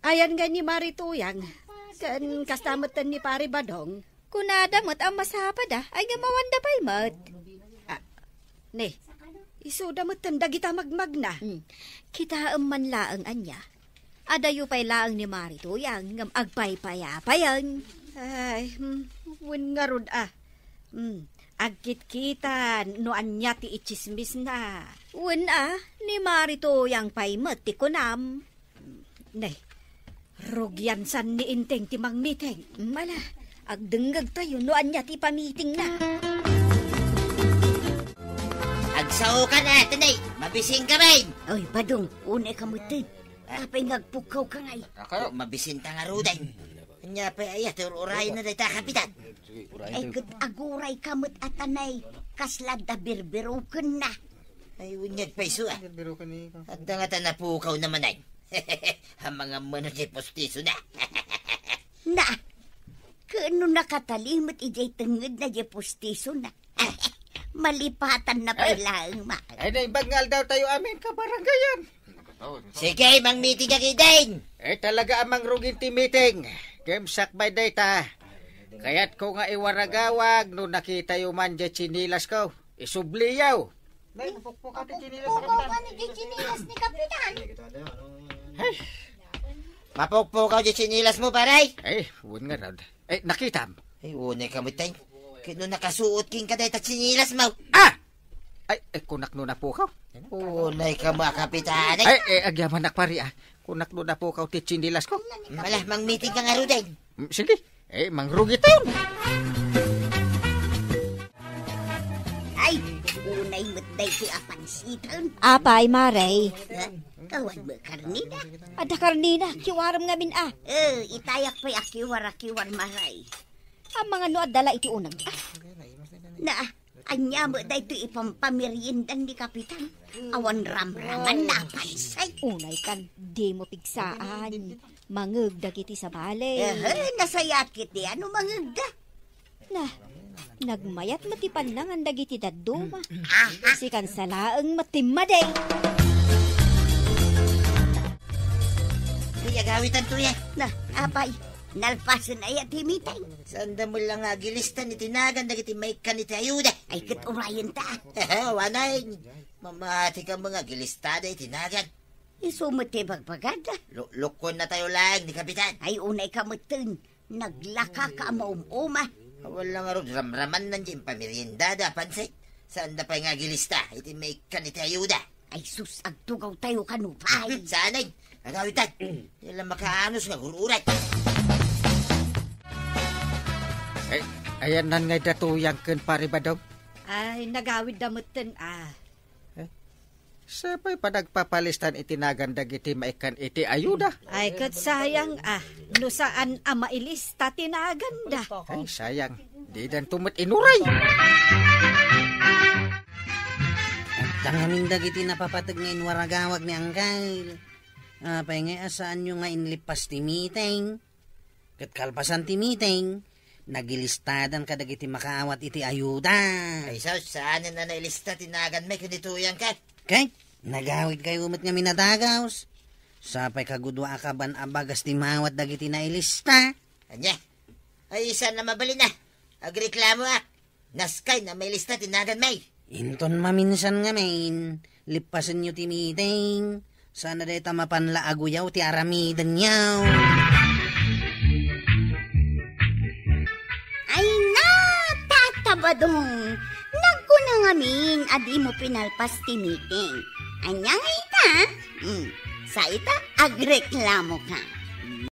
Ayan nga ni Mari Tuyang, ken kasta metten ni Pari Badong. Kunada met a masapad, a, ay nga mawanda pay met. Ah, ne, isuda metten dagita magmagna. Hmm. Kitaem man laeng ania. Adayo pay laeng ni Mari Tuyang ngem agpaypayapayen. Ay, hmm, wen ngarud, a. Hmm. Agkitkita no ania ti itsismisna. Wen a, ni Mari Tuyang pay met ti kunam. Nay, rugiansan ni Inteng ti mangmiting. Mala, agdengngegtayo no ania ti pamitingna. Agsaokan a, Tanay, mabisin ka man. Oy, Badong, unay ka met. Apay nga agpukkaw ka ngay? Ako, mabisin ta nga ruday. Ania pay aya ti ur-urayna dayta, Kapitan? Ay, ket aguray ka met a, Tanay, kasla adda birbirukenna. Ay, unyag pay isu a. Birbiruken ni. Adda nga ta napukaw naman ay. Amangan man ti pustisona. Na, ket no nakatali met idiay tengngedna diay pustisona. Malipatanna pay laeng, ma. Ay, naimbag nga aldawtayo amin, kabarangayan. Sige, mangmiting ka, Kiting. Eh, talaga a mangrugin ti miting. Ngem sakbay dayta, kayatko nga iwaragawag no nakitayo man diay tsinilasko. Isubliyo. Nay, mapukpukaw ti tsinilas ni Kapitan. Mapukpukaw ti tsinilas mo, pare? Eh, wen ngarud. Eh, nakitam? Ay, unay ka met, Tay. Ket no nakasuot kenka dayta tsinilas mo. Ah! Ay, eh, kunak no napukaw. Unay ka met, Kapitan. Ay, eh, agyamanak, pare, ah. Kunak no napukaw ti tsinilasko. Mala, mangmiting ka ngaruden. Mm, sige. Eh, mangrugitayon. Ay, unay met daytoy a pansiten. Apay, Mare? Ha? Awan met karnina. Adda karnina, kiwarem ngamin a. Eh, itayak pay a kiwar a kiwar, Mare. Amangan no adda la iti uneg. Na, ania met daytoy ipampameriendan ni Kapitan? Awan ramraman napansay. Unay kan, dimo pigsaan. Mangeg dagiti sabali. Eh, nasayaat ketdi a no mangegda. Na, nagmayat met ti pannangan dagiti dadduma. Sikan sa laeng met ti madi. Ay, agawitanto ya. Na, apay, nalpasen aya ti miting? Saanda met la nga agilista iti nagan dagiti maikkan iti ayuda? Ay, ket urayenta. Awanen, mamati ka nga agilistada iti nagan. Isu met ti bagbagada. Lu-, lukonnatayo laeng ni Kapitan. Ay, unay ka metten. Naglaka ka a maum-uma. Awan la ngarud ramramanna diay impameriendada a pansit. Saanda pay nga agilista iti maikkan iti ayuda? Ay sus, agtugawtayo kano pay. Saan ay? Agawitan. Di la makaanus nga gur-uray. Eh, ayanna ngay da Tuyang ken Pare Badong? Ay, nagawidda metten, ah. Eh? Sapay panagpapalistan iti nagan dagiti maikkan iti ayuda. Ay, ket sayang, ah, no saan a mailista ti naganda. Ay, sayang. Didanto met inuray. Adda ngamin dagiti napapateg nga inwaragawag ni Angkel. Apay nga saanyo nga inlippas ti meeting? Ket kalpasan ti meeting, nagilistadan kadagiti makaawat iti ayuda. Ay, sus, saanen a nailista ti naganmi ken ni Tuyang ket? Ket, nagawidkayo met ngamin a dagaws. Sapay kagudua a kaban a bagas ti maawat dagiti nailista. Ania? Ay, saan a mabalin a? Agreklamo a. Naskay na mailista ti naganmi. Inton maminsan ngamin, lippasenyo ti meeting. Saan a dayta mapan la aguyaw ti aramidenyo. Ay na, Tata Badong! Nagkuna ngamin a dimo pinalpas ti meeting. Ania nga ita? Hmm, sa ita, agreklamo ka.